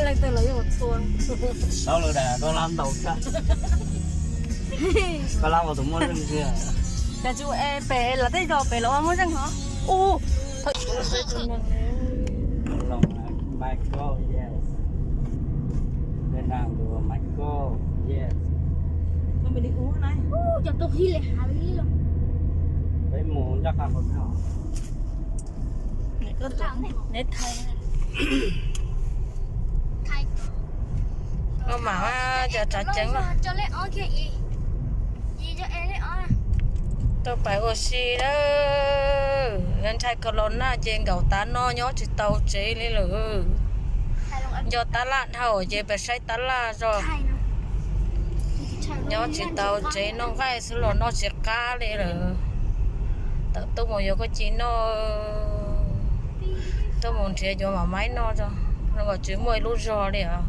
Leej twg los yeej ua txhua. Tau lawm, koj lab ntau tshaj. Koj lab ua tus muaj zeej tiag. Cas tsis ua es pem lawv tej zos pem lawv ua muaj zeej hov. U, Michael, yes. Michael, yes. Cov tus hij li hav li los. Peb mus ncaj qha qhov no. Neb thaij. Ua mam cov tsav ceev lawm. Tau pais ua si na. Ntshai corona ces nkaum tav no nyob tsis tau tsev li lawm. Nco tab laj dhau ces pais saib tab laj zog. Nyob tsis tau tsev, noj nqaij xwb los noj tsis qab li lawm. Tawm tuaj mus yuav koj ci noj, tuaj mus nrhiav yuav mam maib noj tso, zoo nkaus tsis muaj ib lub zog li os.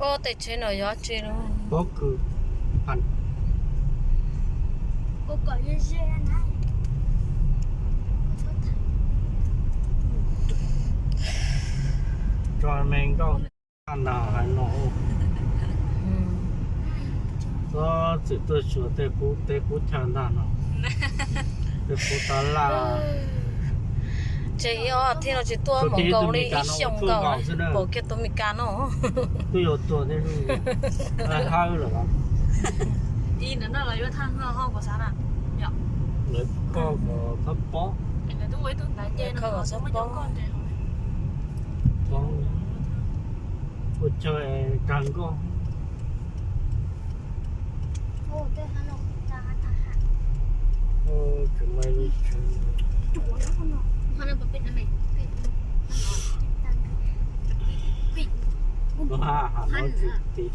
Ua tej tsev no yog tsev no. Tso me nkauj na hais no. Txhob txwm tuaj xyuas tej qub teb qub chaw ntag no. Tej qub tab laj. Ces ib ob thiab no tsis tuaj mus nkaus li ib xyoos nkaus, pom kiag tus Mes Kas no. Twb yuav tuag thiab, hawb lawm. Lawv kho kom txhob pob. Kho kom txhob pob. Ua chaw kag nkoj. Lub hab has no tsis tiv.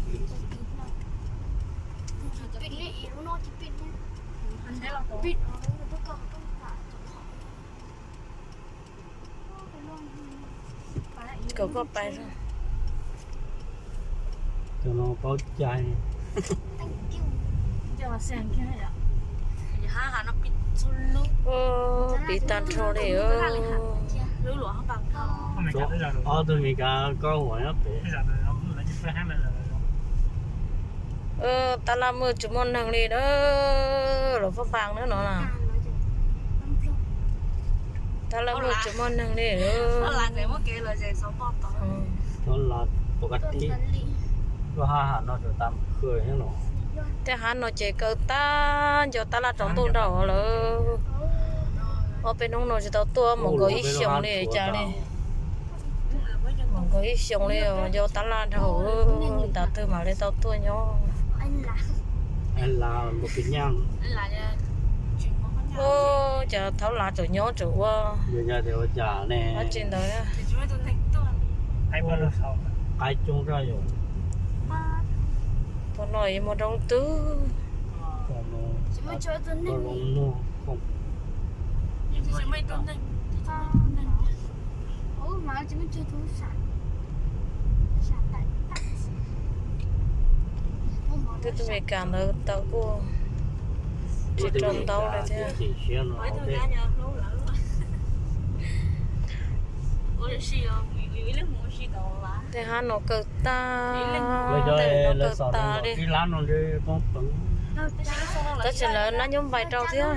Kom koj pais. Cov no paub cai. Ua, piv tag nrho li. Ob tug Mes Kas koj huam nyob pem. Tab laj muaj tsis muaj neeg li na, los Phaj Npas na no na. Tab laj muaj tsis muaj neeg li. Thaub Lav pov ka tib, lub hab has no tsuas tas khw nyob no. Tej hab no ces kaw tag nco tab laj tsaus ntuj nrau lawm. Ob peb hnub no tsis tau tuaj mus nkaus ib xyoos li cas li. Mus nkaus ib xyoos li os, nco tab laj nrau, ntav twg mam li tau tuaj nyob. Ua cas Thaub Lav tseem nyob tseem ua dab tsi ntawd. Qaib coob zaj yom. Thaum no yuav muaj roob twg. Twb tus Mes Kas ntawd tau kuj tsis rau ntaub li thiab. Tej hab no kaw tag, tej no kaw tas li. Tab sis lawv nab nyob npais rau thiab.